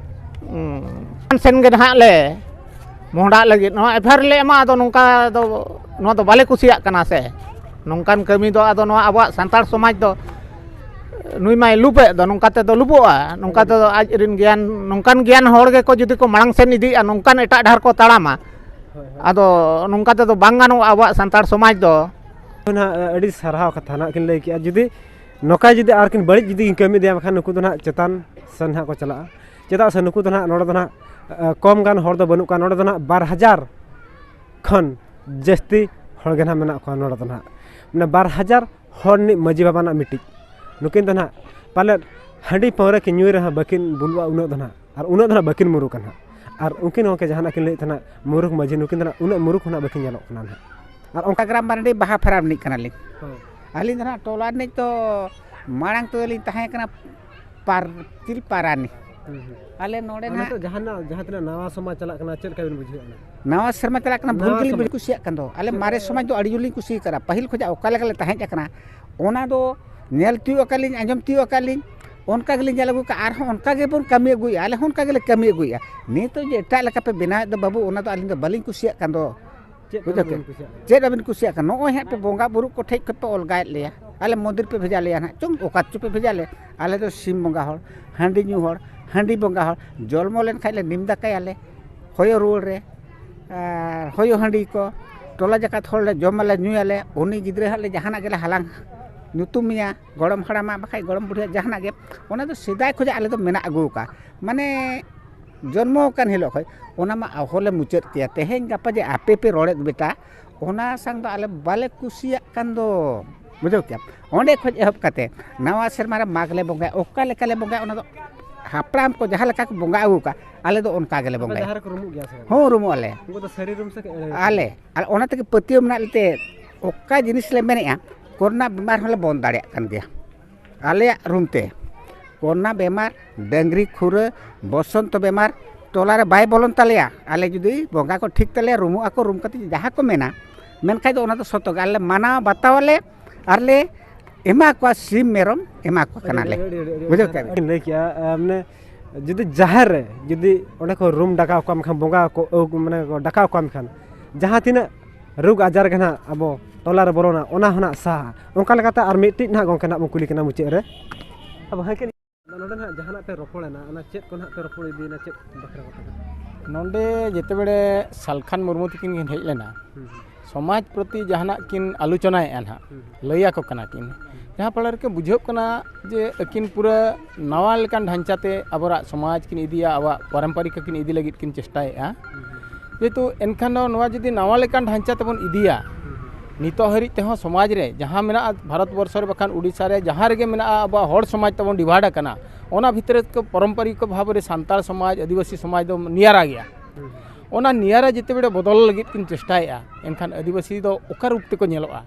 ᱩᱸ, ᱥᱮᱱ ᱜᱮ ᱱᱟᱦᱟᱜ ᱞᱮ ᱢᱚᱦᱰᱟᱜ ᱞᱟᱹᱜᱤᱫ ᱱᱚᱣᱟ ᱮᱯᱷ ᱟᱭ ᱟᱨ ᱞᱮ ᱮᱢᱟ᱾ ᱟᱫᱚ ᱱᱚᱝᱠᱟ ᱫᱚ, ᱱᱚᱣᱟ ᱫᱚ ᱵᱟᱞᱮ ᱠᱩᱥᱤᱭᱟᱜ ᱠᱟᱱᱟ ᱥᱮ᱾ ᱱᱚᱝᱠᱟᱱ ᱠᱟᱹᱢᱤ ᱫᱚ ᱟᱫᱚ ᱱᱚᱣᱟ ᱟᱵᱚᱣᱟᱜ ᱥᱟᱱᱛᱟᱲ ᱥᱚᱢᱟᱡᱽ ᱫᱚ ᱱᱩᱭ ᱢᱟᱭ ᱞᱩᱯᱮᱫ ᱫᱚ, ᱱᱚᱝᱠᱟ ᱛᱮᱫᱚ ᱞᱩᱯᱚᱜᱼᱟ᱾ ᱱᱚᱝᱠᱟ ᱛᱮᱫᱚ ᱟᱡ ᱨᱮᱱ ᱜᱮᱭᱟᱱ, ᱱᱚᱝᱠᱟᱱ ᱜᱮᱭᱟᱱ ᱦᱚᱲ ᱜᱮᱠᱚ ᱡᱩᱫᱤ ᱠᱚ ᱢᱟᱲᱟᱝ ᱥᱮᱱ ᱤᱫᱤᱜᱼᱟ, ᱱᱚᱝᱠᱟᱱ ᱮᱴᱟᱜ ᱰᱟᱦᱟᱨ ᱠᱚ ᱛᱟᱲᱟᱢᱟ, ᱟᱫᱚ ᱱᱚᱝᱠᱟ ᱛᱮᱫᱚ ᱵᱟᱝ ᱜᱟᱱᱚᱜᱼᱟ ᱟᱵᱚᱣᱟᱜ ᱥᱟᱱᱛᱟᱲ ᱥᱚᱢᱟᱡᱽ ᱫᱚ᱾ ᱱᱟᱦᱟᱜ ᱟᱹᱰᱤ ᱥᱟᱨᱦᱟᱣ ᱠᱟᱛᱷᱟ ᱱᱟᱦᱟᱜ ᱠᱤᱱ ᱞᱟᱹᱭ ᱠᱮᱜᱼᱟ᱾ ᱡᱩᱫᱤ ᱱᱚᱝᱠᱟ ᱡᱩᱫᱤ ᱟᱨ ᱠᱤᱱ ᱵᱟᱹᱲᱤᱡ ᱡᱩᱫᱤ ᱠᱤᱱ ᱠᱟᱹᱢᱤ ᱤᱫᱤᱭᱟ, ᱵᱟᱠᱷᱟᱱ ᱱᱩᱠᱩ ᱫᱚ ᱱᱟᱦᱟᱜ ᱪᱮᱛᱟᱱ ᱥᱮᱱ ᱱᱟᱦᱟᱜ ᱠᱚ ᱪᱟᱞᱟᱜᱼᱟ᱾ ᱪᱮᱫᱟᱜ ᱥᱮ ᱱᱩᱠᱩ ᱫᱚ ᱱᱟᱦᱟᱜ, ᱱᱚᱰᱮ ᱫᱚ ᱱᱟᱦᱟᱜ, ᱮ, ᱠᱚᱢ ᱜᱟᱱ ᱦᱚᱲ ᱫᱚ ᱵᱟᱹᱱᱩᱜ ᱠᱚᱣᱟ᱾ ᱱᱚᱰᱮ ᱫᱚ ᱱᱟᱦᱟᱜ ᱵᱟᱨ ᱦᱟᱡᱟᱨ ᱠᱷᱚᱱ ᱡᱟᱹᱥᱛᱤ ᱦᱚᱲ ᱜᱮ ᱱᱟᱦᱟᱜ ᱢᱮᱱᱟᱜ ᱠᱚᱣᱟ ᱱᱚᱰᱮ ᱫᱚ ᱱᱟᱦᱟᱜ᱾ ᱢᱟᱱᱮ ᱵᱟᱨ ᱦᱟᱡᱟᱨ ᱦᱚᱲ ᱨᱤᱱᱤᱡ ᱢᱟᱹᱡᱷᱤ ᱵᱟᱵᱟ ᱱᱟᱦᱟᱜ ᱢᱤᱫᱴᱤᱡ᱾ ᱱᱩᱠᱤᱱ ᱫᱚ ᱱᱟᱦᱟᱜ ᱯᱟᱞᱮᱫ ᱦᱟᱺᱰᱤ ᱯᱟᱹᱣᱨᱟᱹ ᱠᱤᱱ ᱧᱩᱭ ᱨᱮᱦᱚᱸ ᱵᱟᱹᱠᱤᱱ ᱵᱩᱞᱩᱜᱼᱟ ᱩᱱᱟᱹᱜ ᱫᱚ ᱱᱟᱦᱟᱜ᱾ ᱟᱨ ᱩᱱᱟᱹᱜ ᱫᱚ ᱱᱟᱦᱟᱜ ᱵᱟᱹᱠᱤᱱ ᱢᱩᱨᱩᱠᱟ ᱱᱟᱦᱟᱜ᱾ ᱟᱨ ᱩᱱᱠᱤᱱ ᱜᱚᱢᱠᱮ ᱡᱟᱦᱟᱱᱟᱜ ᱠᱤᱱ ᱞᱟᱹᱭᱮᱫ ᱛᱟᱦᱮᱱᱟ, ᱢᱩᱨᱩᱠ ᱢᱟᱹᱡᱷᱤ, ᱱᱩᱠᱤᱱ ᱫᱚ ᱱᱟᱦᱟᱜ ᱩᱱᱟᱹᱜ ᱢᱩᱨᱩᱠ ᱦᱚᱸ ᱱᱟᱦᱟᱜ ᱵᱟᱹᱠᱤᱱ ᱧᱮᱞᱚᱜ ᱠᱟᱱᱟ ᱱᱟᱦᱟᱜ᱾ ᱟᱨ ᱚᱱᱠᱟ ᱜᱨᱟᱢ ᱵᱟᱨᱟᱰᱤ ᱵᱟᱦᱟ ᱯᱷᱟᱨᱟᱢ ᱨᱤᱱᱤᱡ ᱠᱟᱱᱟᱞᱤᱧ᱾ ᱦᱳᱭ᱾ ᱟᱹᱞᱤᱧ ᱫᱚ ᱱᱟᱦᱟᱜ ᱴᱚᱞᱟ ᱨᱤᱱᱤᱡ ᱫᱚ ᱢᱟᱲᱟᱝ ᱛᱮᱫᱚ ᱞᱤᱧ ᱛᱟᱦᱮᱸ ᱠᱟᱱᱟ ᱯᱟᱨ-, ᱪᱤᱞ ᱯᱟᱨᱟᱱᱤ᱾ ᱦᱩᱸ, ᱦᱩᱸ᱾ ᱟᱞᱮ ᱱᱚᱰᱮ ᱟᱨ ᱱᱟᱦᱟᱜ ᱱᱤᱛᱚᱜ ᱡᱟᱦᱟᱱᱟᱜ, ᱡᱟᱦᱟᱸ ᱛᱤᱱᱟᱹᱜ ᱱᱟᱣᱟ ᱥᱚᱢᱟᱡᱽ ᱪᱟᱞᱟᱜ ᱠᱟᱱᱟ, ᱪᱮᱫ ᱞᱮᱠᱟ ᱵᱤᱱ ᱵᱩᱡᱷᱟᱹᱣᱮᱫ ᱠᱟᱱᱟ? ᱱᱟᱣᱟ ᱥᱮᱨᱢᱟ ᱪᱟᱞᱟᱜ ᱠᱟᱱᱟ, ᱵᱷᱩᱞ ᱱᱟᱣᱟ ᱜᱮᱞᱤᱧ ᱥᱚᱢᱟᱡᱽ᱾ ᱠᱩᱥᱤᱭᱟᱜ ᱠᱟᱱ ᱫᱚ᱾ ᱟᱞᱮ ᱪᱮᱫ ᱢᱟᱨᱮ ᱞᱮᱠᱟ? ᱥᱚᱢᱟᱡᱽ ᱫᱚ ᱟᱹᱰᱤ ᱡᱳᱨ ᱞᱤᱧ ᱠᱩᱥᱤ ᱟᱠᱟᱫᱼᱟ᱾ ᱯᱟᱹᱦᱤᱞ ᱠᱷᱚᱱᱟᱜ ᱚᱠᱟ ᱞᱮᱠᱟ ᱞᱮ ᱛᱟᱦᱮᱸ ᱠᱟᱱᱟ, ᱚᱱᱟ ᱫᱚ ᱧᱮᱞ ᱛᱤᱭᱳᱜ ᱟᱠᱟᱫ ᱞᱤᱧ, ᱟᱸᱡᱚᱢ ᱛᱤᱭᱳᱜ ᱟᱠᱟᱫ ᱞᱤᱧ, ᱚᱱᱠᱟ ᱜᱮᱞᱤᱧ ᱧᱮᱞ ᱟᱹᱜᱩ ᱠᱟᱜᱼᱟ᱾ ᱟᱨᱦᱚᱸ ᱚᱱᱠᱟ ᱜᱮᱵᱚᱱ ᱠᱟᱹᱢᱤ ᱟᱹᱜᱩᱭᱮᱫᱼᱟ, ᱟᱞᱮ ᱦᱚᱸ ᱚᱱᱠᱟ ᱜᱮᱞᱮ ᱠᱟᱹᱢᱤ ᱟᱹᱜᱩᱭᱮᱫᱼᱟ᱾ ᱱᱤᱛᱚᱜ ᱡᱮ ᱮᱴᱟᱜ ᱞᱮᱠᱟ ᱯᱮ ᱵᱮᱱᱟᱣᱮᱫ ᱫᱚ ᱵᱟᱹᱵᱩ, ᱚᱱᱟ ᱫᱚ ᱟᱹᱞᱤᱧ ᱫᱚ ᱵᱟᱹᱞᱤᱧ ᱠᱩᱥᱤᱭᱟᱜ ᱠᱟᱱ ᱫᱚ᱾ ᱪᱮᱫ ᱵᱩᱡᱷᱟᱹᱣ ᱵᱟᱵᱤᱱ ᱠᱮᱫ? ᱠᱩᱥᱤᱭᱟᱜ ᱠᱟᱱᱟ? ᱪᱮᱫ ᱵᱟᱵᱤᱱ ᱠᱩᱥᱤᱭᱟᱜ ᱠᱟᱱᱟ? ᱱᱚᱜᱼᱚᱭ ᱦᱟᱸᱜ ᱯᱮ ᱵᱚᱸᱜᱟ ᱵᱩᱨᱩ ᱠᱚ ᱴᱷᱮᱡ ᱠᱷᱚᱡ ᱯᱮ ᱚᱞᱜᱟᱭᱮᱫ ᱞᱮᱭᱟ, ᱟᱞᱮ ᱢᱚᱱᱫᱤᱨ ᱯᱮ ᱵᱷᱮᱡᱟ ᱞᱮᱭᱟ ᱦᱟᱸᱜ, ᱪᱚᱝ ᱚᱠᱟ ᱪᱚ ᱯᱮ ᱵᱷᱮᱡᱟ ᱞᱮᱭᱟ᱾ ᱟᱞᱮ ᱫᱚ ᱥᱤᱢ ᱵᱚᱸᱜᱟ ᱦᱚᱲ, ᱦᱟᱺᱰᱤ ᱧᱩ ᱦᱚᱲ, ᱦᱟᱺᱰᱤ ᱵᱚᱸᱜᱟ ᱦᱚᱲ, ᱡᱚᱞᱢᱚ ᱞᱮᱱ ᱠᱷᱟᱡ ᱞᱮ ᱱᱤᱢ ᱫᱟᱠᱟᱭᱟᱞᱮ ᱦᱚᱭᱚ ᱨᱩᱣᱟᱹᱲ ᱨᱮ, ᱟᱨ ᱦᱚᱭᱚ ᱦᱟᱺᱰᱤ ᱠᱚ ᱴᱚᱞᱟ ᱡᱟᱠᱟᱛ ᱦᱚᱲ ᱞᱮ ᱡᱚᱢ ᱟᱞᱮ ᱧᱩᱭᱟᱞᱮ, ᱩᱱᱤ ᱜᱤᱫᱽᱨᱟᱹ ᱦᱟᱸᱜ ᱞᱮ ᱡᱟᱦᱟᱱᱟᱜ ᱜᱮᱞᱮ ᱦᱟᱞᱟᱝ ᱧᱩᱛᱩᱢᱮᱭᱟ, ᱜᱚᱲᱚᱢ ᱦᱟᱲᱟᱢᱟᱜ ᱵᱟᱠᱷᱟᱡ ᱜᱚᱲᱚᱢ ᱵᱩᱰᱷᱤᱭᱟᱜ ᱡᱟᱦᱟᱱᱟᱜ ᱜᱮ, ᱚᱱᱟ ᱫᱚ ᱥᱮᱫᱟᱭ ᱠᱷᱚᱱᱟᱜ ᱟᱞᱮ ᱫᱚ ᱢᱮᱱᱟᱜ ᱟᱹᱜᱩ ᱟᱠᱟᱫ᱾ ᱢᱟᱱᱮ ᱡᱚᱱᱢᱚ ᱟᱠᱟᱱ ᱦᱤᱞᱳᱜ ᱠᱷᱚᱱ ᱚᱱᱟ ᱢᱟ ᱟᱦᱚᱞᱮ ᱢᱩᱪᱟᱹᱫ ᱠᱮᱭᱟ᱾ ᱛᱮᱦᱮᱧ ᱜᱟᱯᱟ ᱡᱮ ᱟᱯᱮ ᱯᱮ ᱨᱚᱲᱮᱫ ᱵᱮᱴᱟ, ᱚᱱᱟ ᱥᱟᱝ ᱫᱚ ᱟᱞᱮ ᱵᱟᱞᱮ ᱠᱩᱥᱤᱭᱟᱜ ᱠᱟᱱ ᱫᱚ, ᱵᱩᱡᱷᱟᱹᱣ ᱠᱮᱜᱼᱟᱢ? ᱚᱸᱰᱮ ᱠᱷᱚᱱ ᱮᱦᱚᱵ ᱠᱟᱛᱮ ᱱᱟᱣᱟ ᱥᱮᱨᱢᱟ ᱨᱮ ᱢᱟᱜᱽ ᱞᱮ ᱵᱚᱸᱜᱟᱭᱟ᱾ ᱚᱠᱟ ᱞᱮᱠᱟ ᱞᱮ ᱵᱚᱸᱜᱟᱭᱟ, ᱚᱱᱟ ᱫᱚ ᱦᱟᱯᱲᱟᱢ ᱠᱚ ᱡᱟᱦᱟᱸ ᱞᱮᱠᱟ ᱠᱚ ᱵᱚᱸᱜᱟ ᱟᱹᱜᱩ ᱠᱟᱜ, ᱟᱞᱮ ᱫᱚ ᱚᱱᱠᱟ ᱜᱮᱞᱮ ᱟᱯᱮ ᱵᱚᱸᱜᱟᱭᱟ᱾ ᱡᱟᱦᱮᱨ ᱨᱮᱠᱚ ᱨᱩᱢᱩᱜ ᱜᱮᱭᱟ ᱥᱮ ᱵᱟᱝ? ᱦᱚᱸ, ᱨᱩᱢᱩᱜ ᱟᱞᱮ᱾ ᱩᱱᱠᱩ ᱫᱚ ᱥᱟᱹᱨᱤ ᱨᱩᱢ ᱥᱮ ᱮᱲᱮ ᱨᱩᱢ? ᱟᱞᱮ, ᱟᱨ ᱚᱱᱟ ᱛᱮᱜᱮ ᱯᱟᱹᱛᱭᱟᱹᱣ ᱢᱮᱱᱟᱜ ᱞᱮᱛᱮ ᱚᱠᱟ ᱡᱤᱱᱤᱥ ᱞᱮ ᱢᱮᱱᱮᱜᱼᱟ, ᱠᱳᱨᱳᱱᱟ ᱵᱤᱢᱟᱨ ᱦᱚᱸᱞᱮ ᱵᱚᱱᱫ ᱫᱟᱲᱮᱭᱟᱜ ᱠᱟᱱ ᱜᱮᱭᱟ᱾ ᱟᱞᱮᱭᱟᱜ ᱨᱩᱢ ᱛᱮ ᱠᱳᱨᱳᱱᱟ ᱵᱤᱢᱟᱨ, ᱰᱟᱹᱝᱨᱤ ᱠᱷᱩᱨᱟᱹ, ᱵᱚᱥᱚᱱᱛᱚ ᱵᱤᱢᱟᱨ ᱴᱚᱞᱟ ᱨᱮ ᱵᱟᱭ ᱵᱚᱞᱚᱱ ᱛᱟᱞᱮᱭᱟ᱾ ᱟᱞᱮ ᱡᱩᱫᱤ ᱵᱚᱸᱜᱟ ᱠᱚ ᱴᱷᱤᱠ ᱛᱟᱞᱮᱭᱟ, ᱨᱩᱢᱩᱜ ᱟᱠᱚ, ᱨᱩᱢ ᱠᱟᱛᱮ ᱡᱟᱦᱟᱸ ᱠᱚ ᱢᱮᱱᱟ, ᱢᱮᱱᱠᱷᱟᱡ ᱫᱚ ᱚᱱᱟ ᱫᱚ ᱥᱚᱛᱚ ᱜᱮ᱾ ᱟᱞᱮ ᱞᱮ ᱢᱟᱱᱟᱣ ᱵᱟᱛᱟᱣ ᱟᱞᱮ ᱟᱨ ᱞᱮ ᱮᱢᱟ ᱠᱚᱣᱟ, ᱥᱤᱢ ᱢᱮᱨᱚᱢ ᱮᱢᱟ ᱠᱚ ᱠᱟᱱᱟᱞᱮ᱾ ᱟᱹᱰᱤ, ᱟᱹᱰᱤ, ᱟᱹᱰᱤ, ᱟᱹᱰᱤ ᱵᱩᱡᱷᱟᱹᱣ ᱱᱟᱯᱟᱭ ᱠᱮᱫᱟ ᱵᱤᱱ? ᱞᱟᱹᱭ ᱠᱮᱜᱼᱟ, ᱟᱨ ᱢᱟᱱᱮ ᱡᱩᱫᱤ ᱡᱟᱦᱮᱨ ᱨᱮ ᱡᱩᱫᱤ ᱚᱸᱰᱮ ᱠᱚ ᱨᱩᱢ ᱰᱟᱠᱟᱣ ᱠᱚᱣᱟ, ᱢᱮᱱᱠᱷᱟᱱ ᱵᱚᱸᱜᱟ ᱠᱚ ᱟᱹᱜᱩ, ᱢᱟᱱᱮ ᱠᱚ ᱰᱟᱠᱟᱣ ᱠᱚᱣᱟ, ᱢᱮᱱᱠᱷᱟᱱ ᱡᱟᱦᱟᱸ ᱛᱤᱱᱟᱹᱜ ᱨᱳᱜᱽ ᱟᱡᱟᱨ ᱜᱮ ᱱᱟᱦᱟᱜ ᱟᱵᱚ ᱴᱚᱞᱟ ᱨᱮ ᱵᱚᱞᱚᱱᱟ, ᱚᱱᱟ ᱦᱚᱸ ᱱᱟᱦᱟᱜ ᱥᱟᱦᱟᱜᱼᱟ᱾ ᱚᱱᱠᱟ ᱞᱮᱠᱟᱛᱮ ᱟᱨ ᱢᱤᱫᱴᱤᱡ ᱱᱟᱦᱟᱜ ᱜᱚᱢᱠᱮ ᱱᱟᱦᱟᱜ ᱵᱚᱱ ᱠᱩᱞᱤ ᱠᱟᱱᱟ ᱢᱩᱪᱟᱹᱫ ᱨᱮ᱾ ᱟᱵᱚ ᱦᱮᱸ ᱠᱤ ᱱᱚᱰᱮ ᱱᱟᱦᱟᱜ ᱡᱟᱦᱟᱱᱟᱜ ᱯᱮ ᱨᱚᱯᱚᱲᱮᱱᱟ, ᱚᱱᱟ ᱪᱮᱫ ᱠᱚ ᱱᱟᱦᱟᱜ ᱯᱮ ᱨᱚᱯᱚᱲ ᱤᱫᱤᱭᱮᱱᱟ, ᱪᱮᱫ ᱵᱟᱠᱷᱨᱟ ᱠᱟᱛᱷᱟ ᱠᱚ? ᱱᱚᱰᱮ ᱡᱮᱛᱮᱵᱮᱲᱮ ᱥᱟᱞᱠᱷᱟᱱ ᱢᱩᱨᱢᱩ ᱛᱟᱹᱠᱤᱱ ᱠᱤᱱ ᱦᱮᱡ ᱞᱮᱱᱟ, ᱦᱩᱸ, ᱥᱚᱢᱟᱡᱽ ᱯᱨᱚᱛᱤ ᱡᱟᱦᱟᱱᱟᱜ ᱠᱤᱱ ᱟᱞᱳᱪᱚᱱᱟᱭᱮᱫᱼᱟ ᱱᱟᱦᱟᱜ, ᱦᱩᱸ, ᱞᱟᱹᱭ ᱟᱠᱚ ᱠᱟᱱᱟ ᱠᱤᱱ, ᱡᱟᱦᱟᱸ ᱯᱟᱲᱟ ᱨᱮᱠᱚ ᱵᱩᱡᱷᱟᱹᱜ ᱠᱟᱱᱟ ᱡᱮ ᱟᱹᱠᱤᱱ ᱯᱩᱨᱟᱹ ᱱᱟᱣᱟ ᱞᱮᱠᱟᱱ ᱰᱷᱟᱧᱪᱟ ᱛᱮ ᱟᱵᱚᱣᱟᱜ ᱥᱚᱢᱟᱡᱽ ᱠᱤᱱ ᱤᱫᱤᱭᱟ, ᱟᱵᱚᱣᱟᱜ ᱯᱟᱨᱚᱢᱯᱚᱨᱤᱠ ᱠᱤᱱ ᱤᱫᱤ ᱞᱟᱹᱜᱤᱫ ᱠᱤᱱ ᱪᱮᱥᱴᱟᱭᱮᱫᱼᱟ᱾ ᱦᱩᱸ, ᱦᱩᱸ, ᱡᱮᱦᱮᱛᱩ ᱮᱱᱠᱷᱟᱱ ᱫᱚ ᱱᱚᱣᱟ ᱡᱩᱫᱤ ᱱᱟᱣᱟ ᱞᱮᱠᱟᱱ ᱰᱷᱟᱧᱪᱟ ᱛᱮᱵᱚᱱ ᱤᱫᱤᱭᱟ, ᱦᱩᱸ, ᱦᱩᱸ, ᱱᱤᱛᱚᱜ ᱦᱟᱹᱨᱤᱡ ᱛᱮᱦᱚᱸ ᱥᱚᱢᱟᱡᱽ ᱨᱮ ᱡᱟᱦᱟᱸ ᱢᱮᱱᱟᱜᱼᱟ, ᱵᱷᱟᱨᱚᱛ ᱵᱚᱨᱥᱚ ᱨᱮ ᱵᱟᱠᱷᱟᱱ ᱩᱰᱤᱥᱟ ᱨᱮ ᱡᱟᱦᱟᱸ ᱨᱮᱜᱮ ᱢᱮᱱᱟᱜᱼᱟ, ᱟᱵᱚᱣᱟᱜ ᱦᱚᱲ ᱥᱚᱢᱟᱡᱽ ᱛᱟᱵᱚᱱ ᱰᱤᱵᱷᱟᱭᱤᱰ ᱟᱠᱟᱱᱟ, ᱚᱱᱟ ᱵᱷᱤᱛᱨᱤ ᱨᱮ ᱯᱟᱨᱚᱢᱯᱚᱨᱤᱠ ᱵᱷᱟᱵᱽ ᱨᱮ ᱥᱟᱱᱛᱟᱲ ᱥᱚᱢᱟᱡᱽ, ᱟᱹᱫᱤᱵᱟᱹᱥᱤ ᱥᱚᱢᱟᱡᱽ ᱫᱚ ᱱᱤᱭᱟᱨᱟ ᱜᱮᱭᱟ᱾ ᱦᱩᱸ, ᱚᱱᱟ ᱱᱤᱭᱟᱨᱟ ᱡᱮᱛᱮ ᱵᱮᱲᱮ ᱵᱚᱫᱚᱞ ᱞᱟᱹᱜᱤᱫ ᱠᱤᱱ ᱪᱮᱥᱴᱟᱭᱮᱫᱼᱟ, ᱮᱱᱠᱷᱟᱱ ᱟᱹᱫᱤᱵᱟᱹᱥᱤ ᱫᱚ ᱚᱠᱟ ᱨᱩᱯ ᱛᱮᱠᱚ ᱧᱮᱞᱚᱜᱼᱟ?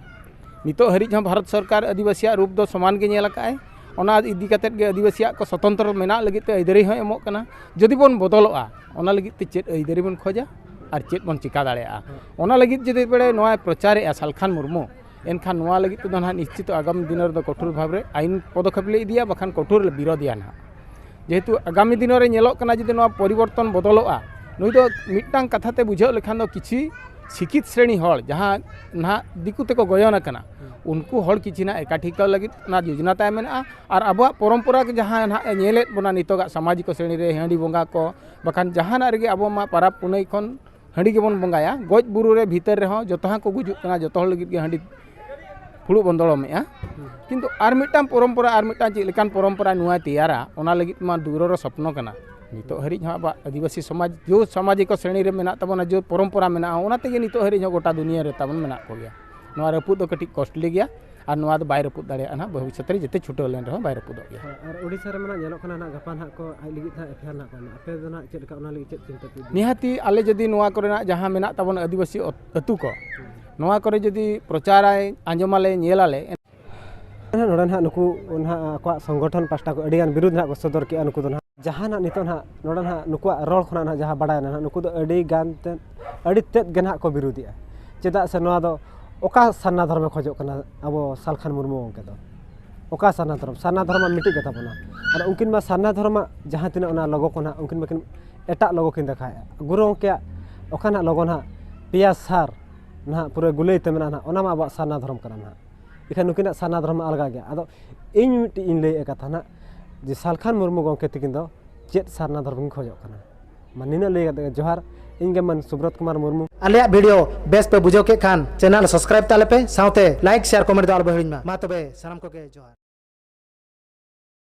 ᱱᱤᱛᱚᱜ ᱦᱟᱹᱨᱤᱡ ᱦᱚᱸ ᱵᱷᱟᱨᱚᱛ ᱥᱚᱨᱠᱟᱨ ᱟᱹᱫᱤᱵᱟᱹᱥᱤᱭᱟᱜ ᱨᱩᱯ ᱫᱚ ᱥᱚᱢᱟᱱ ᱜᱮ ᱧᱮᱞ ᱟᱠᱟᱫᱼᱟᱭ᱾ ᱚᱱᱟ ᱤᱫᱤ ᱠᱟᱛᱮᱫ ᱜᱮ ᱟᱹᱫᱤᱵᱟᱹᱥᱤᱭᱟᱜ ᱠᱚ ᱥᱚᱛᱚᱱᱛᱨᱚ ᱢᱮᱱᱟᱜ ᱞᱟᱹᱜᱤᱫ ᱛᱮ ᱟᱹᱭᱫᱟᱹᱨᱤ ᱦᱚᱸᱭ ᱮᱢᱚᱜ ᱠᱟᱱᱟ᱾ ᱡᱩᱫᱤ ᱵᱚᱱ ᱵᱚᱫᱚᱞᱚᱜᱼᱟ, ᱚᱱᱟ ᱞᱟᱹᱜᱤᱫ ᱛᱮ ᱪᱮᱫ ᱟᱹᱭᱫᱟᱹᱨᱤ ᱵᱚᱱ ᱠᱷᱚᱡᱟ ᱟᱨ ᱪᱮᱫ ᱵᱚᱱ ᱪᱤᱠᱟ ᱫᱟᱲᱮᱭᱟᱜᱼᱟ? ᱚᱱᱟ ᱞᱟᱹᱜᱤᱫ ᱡᱩᱫᱤ ᱵᱮᱲᱮ ᱱᱚᱣᱟᱭ ᱯᱨᱚᱪᱟᱨᱮᱫᱼᱟ ᱥᱟᱞᱠᱷᱟᱱ ᱢᱩᱨᱢᱩ, ᱮᱱᱠᱷᱟᱱ ᱱᱚᱣᱟ ᱞᱟᱹᱜᱤᱫ ᱛᱮᱫᱚ ᱱᱟᱦᱟᱜ ᱱᱤᱥᱪᱤᱛ ᱟᱜᱟᱢᱤ ᱫᱤᱱ ᱨᱮᱫᱚ ᱠᱚᱴᱷᱳᱨ ᱵᱷᱟᱵᱽ ᱨᱮ ᱟᱭᱤᱱ ᱯᱚᱫᱚᱠᱷᱮᱯ ᱞᱮ ᱤᱫᱤᱭᱟ, ᱵᱟᱠᱷᱟᱱ ᱠᱚᱴᱷᱳᱨ ᱞᱮ ᱵᱤᱨᱳᱫᱷᱤᱭᱟ ᱱᱟᱦᱟᱜ᱾ ᱡᱮᱦᱮᱛᱩ ᱟᱜᱟᱢᱤ ᱫᱤᱱ ᱨᱮ ᱧᱮᱞᱚᱜ ᱠᱟᱱᱟ, ᱡᱩᱫᱤ ᱱᱚᱣᱟ ᱯᱚᱨᱤᱵᱚᱨᱛᱚᱱ ᱵᱚᱫᱚᱞᱚᱜᱼᱟ, ᱱᱩᱭ ᱫᱚ ᱢᱤᱫᱴᱟᱝ ᱠᱟᱛᱷᱟ ᱛᱮ ᱵᱩᱡᱷᱟᱹᱣ ᱞᱮᱠᱷᱟᱱ ᱫᱚ ᱠᱤᱪᱷᱤ ᱥᱤᱠᱷᱤᱛ ᱥᱨᱮᱬᱤ ᱦᱚᱲ ᱡᱟᱦᱟᱸ ᱱᱟᱦᱟᱜ ᱫᱤᱠᱩ ᱛᱮᱠᱚ ᱜᱚᱭᱚᱱ ᱟᱠᱟᱱᱟ, ᱩᱱᱠᱩ ᱦᱚᱲ ᱠᱤᱪᱷᱤ ᱱᱟᱦᱟᱜ ᱮᱠᱟᱴᱷᱤᱠᱟᱹᱣ ᱞᱟᱹᱜᱤᱫ ᱚᱱᱟ ᱡᱳᱡᱽᱱᱟ ᱛᱟᱭ ᱢᱮᱱᱟᱜᱼᱟ᱾ ᱟᱨ ᱟᱵᱚᱣᱟᱜ ᱯᱚᱨᱚᱢᱯᱚᱨᱟ ᱜᱮ ᱡᱟᱦᱟᱸ ᱱᱟᱦᱟᱜ ᱮ ᱧᱮᱞᱮᱫ ᱵᱚᱱᱟ ᱱᱤᱛᱚᱜᱟᱜ ᱥᱟᱢᱟᱡᱤᱠ ᱥᱨᱮᱬᱤ ᱨᱮ, ᱦᱟᱺᱰᱤ ᱵᱚᱸᱜᱟ ᱠᱚ, ᱵᱟᱠᱷᱟᱱ ᱡᱟᱦᱟᱱᱟᱜ ᱨᱮᱜᱮ ᱟᱵᱚ ᱢᱟ ᱯᱟᱨᱟᱵᱽ ᱯᱩᱱᱟᱹᱭ ᱠᱷᱚᱱ ᱦᱟᱺᱰᱤ ᱜᱮᱵᱚᱱ ᱵᱚᱸᱜᱟᱭᱟ, ᱜᱚᱡ ᱵᱩᱨᱩ ᱨᱮ ᱵᱷᱤᱛᱟᱹᱨ ᱨᱮᱦᱚᱸ ᱡᱚᱛᱚ ᱦᱚᱸ ᱠᱚ ᱜᱩᱡᱩᱜ ᱠᱟᱱᱟ, ᱡᱚᱛᱚ ᱦᱚᱲ ᱞᱟᱹᱜᱤᱫ ᱜᱮ ᱦᱟᱺᱰᱤ ᱯᱷᱩᱲᱩᱜ ᱵᱚᱱ ᱫᱚᱲᱚᱢᱮᱜᱼᱟ᱾ ᱠᱤᱱᱛᱩ ᱟᱨ ᱢᱤᱫᱴᱟᱝ ᱯᱚᱨᱚᱢᱯᱚᱨᱟ, ᱟᱨ ᱢᱤᱫᱴᱟᱝ ᱪᱮᱫ ᱞᱮᱠᱟᱱ ᱯᱚᱨᱚᱢᱯᱚᱨᱟ ᱱᱚᱣᱟᱭ ᱛᱮᱭᱟᱨᱟ, ᱚᱱᱟ ᱞᱟᱹᱜᱤᱫ ᱢᱟ ᱫᱩᱨᱚᱨᱚ ᱥᱚᱯᱱᱚ ᱠᱟᱱᱟ᱾ ᱱᱤᱛᱚᱜ ᱦᱟᱹᱨᱤᱡ ᱦᱚᱸ ᱟᱵᱚᱣᱟᱜ ᱟᱹᱫᱤᱵᱟᱹᱥᱤ ᱥᱚᱢᱟᱡᱽ, ᱡᱳ ᱥᱟᱢᱟᱡᱤᱠ ᱥᱨᱮᱬᱤ ᱨᱮ ᱢᱮᱱᱟᱜ ᱛᱟᱵᱚᱱᱟ, ᱡᱳ ᱯᱚᱨᱚᱢᱯᱚᱨᱟ ᱢᱮᱱᱟᱜᱼᱟ, ᱚᱱᱟ ᱛᱮᱜᱮ ᱱᱤᱛᱚᱜ ᱦᱟᱹᱨᱤᱡ ᱦᱚᱸ ᱜᱚᱴᱟ ᱫᱩᱱᱤᱭᱟᱹ ᱨᱮ ᱛᱟᱵᱚᱱ ᱢᱮᱱᱟᱜ ᱠᱚᱜᱮᱭᱟ᱾ ᱱᱚᱣᱟ ᱨᱟᱹᱯᱩᱫ ᱫᱚ ᱠᱟᱹᱴᱤᱡ ᱠᱚᱥᱴᱞᱤ ᱜᱮᱭᱟ, ᱟᱨ ᱱᱚᱣᱟ ᱫᱚ ᱵᱟᱭ ᱨᱟᱹᱯᱩᱫ ᱫᱟᱲᱮᱭᱟᱜᱼᱟ ᱱᱟᱦᱟᱜ, ᱵᱷᱚᱵᱤᱥᱥᱚᱛ ᱨᱮ ᱡᱮᱛᱮ ᱪᱷᱩᱴᱟᱹᱣ ᱞᱮᱱ ᱨᱮᱦᱚᱸ ᱵᱟᱭ ᱨᱟᱹᱯᱩᱫᱚᱜ ᱜᱮᱭᱟ᱾ ᱟᱨ ᱳᱰᱤᱥᱟ ᱨᱮ ᱢᱟ ᱱᱟᱜ ᱧᱮᱞᱚᱜ ᱠᱟᱱᱟ ᱱᱟᱜ ᱜᱟᱯᱟ ᱱᱟᱜ ᱠᱚ ᱟᱡ ᱞᱟᱹᱜᱤᱫ ᱱᱟᱜ ᱮᱯᱷ ᱟᱭ ᱟᱨ ᱱᱟᱜ ᱠᱚ ᱮᱢᱟ᱾ ᱟᱯᱮ ᱫᱚ ᱱᱟᱜ ᱪᱮᱫ ᱞᱮᱠᱟ ᱚᱱᱟ ᱞᱟᱹᱜᱤᱫ ᱪᱮᱫ ᱪᱤᱱᱛᱟᱹ ᱯᱮ ᱤᱫᱤᱭᱟ? ᱱᱤᱦᱟᱹᱛᱤ ᱟᱞᱮ ᱡᱩᱫᱤ ᱱᱚᱣᱟ ᱠᱚᱨᱮᱱᱟᱜ ᱡᱟᱦᱟᱸ ᱢᱮᱱᱟᱜ ᱛᱟᱵᱚᱱ ᱟᱹᱫᱤᱵᱟᱹᱥᱤ ᱚᱛ-, ᱟᱹᱛᱩ ᱠᱚ, ᱱᱚᱣᱟ ᱠᱚᱨᱮ ᱡᱩᱫᱤ ᱯᱨᱚᱪᱟᱨᱟᱭ, ᱟᱸᱡᱚᱢᱟᱞᱮ, ᱧᱮᱞᱟᱞᱮ, ᱱᱚᱰᱮ ᱱᱟᱦᱟᱜ ᱱᱩᱠᱩ ᱱᱟᱦᱟᱜ ᱟᱠᱚᱣᱟᱜ ᱥᱚᱝᱜᱚᱴᱷᱚᱱ ᱯᱟᱥᱴᱟ ᱠᱚ ᱟᱹᱰᱤᱜᱟᱱ ᱵᱤᱨᱩᱫᱽ ᱱᱟᱦᱟᱜ ᱠᱚ ᱥᱚᱫᱚᱨ ᱠᱮᱜᱼᱟ᱾ ᱱᱩᱠᱩ ᱫᱚ ᱱᱟᱦᱟᱜ ᱡᱟᱦᱟᱱᱟᱜ ᱱᱤᱛᱚᱜ ᱱᱟᱦᱟᱜ ᱱᱚᱰᱮ ᱱᱟᱦᱟᱜ ᱱᱩᱠᱩᱣᱟᱜ ᱨᱚᱲ ᱠᱷᱚᱱᱟᱜ ᱱᱟᱦᱟᱜ ᱡᱟᱦᱟᱸ ᱵᱟᱲᱟᱭᱮᱱᱟ ᱱᱟᱦᱟᱜ, ᱱᱩᱠᱩ ᱫᱚ ᱟᱹᱰᱤ ᱜᱟᱱ ᱛᱮ, ᱟᱹᱰᱤ ᱛᱮᱫ ᱜᱮ ᱱᱟᱦᱟᱜ ᱠᱚ ᱵᱤᱨᱩᱫᱮᱜᱼᱟ᱾ ᱪᱮᱫᱟᱜ ᱥᱮ ᱱᱚᱣᱟ ᱫᱚ ᱚᱠᱟ ᱥᱟᱨᱱᱟ ᱫᱷᱚᱨᱚᱢᱮ ᱠᱷᱚᱡᱚᱜ ᱠᱟᱱᱟ ᱟᱵᱚ ᱥᱟᱞᱠᱷᱟᱱ ᱢᱩᱨᱢᱩ ᱜᱚᱢᱠᱮ ᱫᱚ? ᱚᱠᱟ ᱥᱟᱨᱱᱟ ᱫᱷᱚᱨᱚᱢ? ᱥᱟᱨᱱᱟ ᱫᱷᱚᱨᱚᱢ ᱢᱟ ᱢᱤᱫᱴᱤᱡ ᱜᱮ ᱛᱟᱵᱚᱱᱟ᱾ ᱟᱨ ᱩᱱᱠᱤᱱ ᱢᱟ ᱥᱟᱨᱱᱟ ᱫᱷᱚᱨᱚᱢᱟᱜ ᱡᱟᱦᱟᱸ ᱛᱤᱱᱟᱹᱜ ᱚᱱᱟ ᱞᱳᱜᱳ ᱠᱚ ᱱᱟᱦᱟᱜ, ᱩᱱᱠᱤᱱ ᱢᱟᱠᱤᱱ ᱮᱴᱟᱜ ᱞᱳᱜᱳ ᱠᱤᱱ ᱫᱮᱠᱷᱟᱣᱮᱫᱼᱟ᱾ ᱜᱩᱨᱩ ᱜᱚᱢᱠᱮᱭᱟᱜ ᱚᱠᱟ ᱱᱟᱦᱟᱜ ᱞᱳᱜᱳ ᱱᱟᱦᱟᱜ ᱯᱮᱭᱟ ᱥᱟᱨ ᱱᱟᱦᱟᱜ ᱯᱩᱨᱟᱹ ᱜᱩᱞᱟᱹᱭ ᱛᱮ ᱢᱮᱱᱟᱜᱼᱟ ᱱᱟᱦᱟᱜ, ᱚᱱᱟ ᱢᱟ ᱟᱵᱚᱣᱟᱜ ᱥᱟᱨᱱᱟ ᱫᱷᱚᱨᱚᱢ ᱠᱟᱱᱟ ᱱᱟᱦᱟᱜ᱾ ᱮᱱᱠᱷᱟᱱ ᱱᱩᱠᱤᱱᱟᱜ ᱥᱟᱨᱱᱟ ᱫᱷᱚᱨᱚᱢ ᱢᱟ ᱟᱞᱜᱟ ᱜᱮᱭᱟ᱾ ᱟᱫᱚ ᱤᱧ ᱢᱤᱫᱴᱤᱡ ᱤᱧ ᱞᱟᱹᱭᱮᱫᱼᱟ ᱠᱟᱛᱷᱟ ᱱᱟᱦᱟᱜ, ᱡᱮ ᱥᱟᱞᱠᱷᱟᱱ ᱢᱩᱨᱢᱩ ᱜᱚᱢᱠᱮ ᱛᱤᱠᱤᱱ ᱫᱚ ᱪᱮᱫ ᱥᱟᱨᱱᱟ ᱫᱷᱚᱨᱚᱢ ᱠᱤᱱ ᱠᱷᱚᱡᱚᱜ ᱠᱟᱱᱟ? ᱢᱟ ᱱᱤᱱᱟᱹᱜ ᱞᱟᱹᱭ ᱠᱟᱛᱮ ᱜᱮ ᱡᱚᱦᱟᱨ᱾ ᱤᱧ ᱜᱮ ᱢᱟᱱ ᱥᱩᱵᱨᱚᱛ ᱠᱩᱢᱟᱨ ᱢᱩᱨᱢᱩ᱾ ᱟᱞᱮᱭᱟᱜ ᱵᱷᱤᱰᱤᱭᱳ ᱵᱮᱥ ᱯᱮ ᱵᱩᱡᱷᱟᱹᱣ ᱠᱮᱫ ᱠᱷᱟᱱ ᱪᱮᱱᱮᱞ ᱥᱟᱵᱥᱠᱨᱟᱭᱤᱵ ᱛᱟᱞᱮ ᱯᱮ, ᱥᱟᱶᱛᱮ ᱞᱟᱭᱤᱠ, ᱥᱮᱭᱟᱨ, ᱠᱚᱢᱮᱱᱴ ᱫᱚ ᱟᱞᱚ ᱯᱮ ᱦᱤᱲᱤᱧ ᱢᱟ᱾ ᱢᱟ ᱛᱚᱵᱮ ᱥᱟᱱᱟᱢ ᱠᱚᱜᱮ ᱡᱚᱦᱟᱨ᱾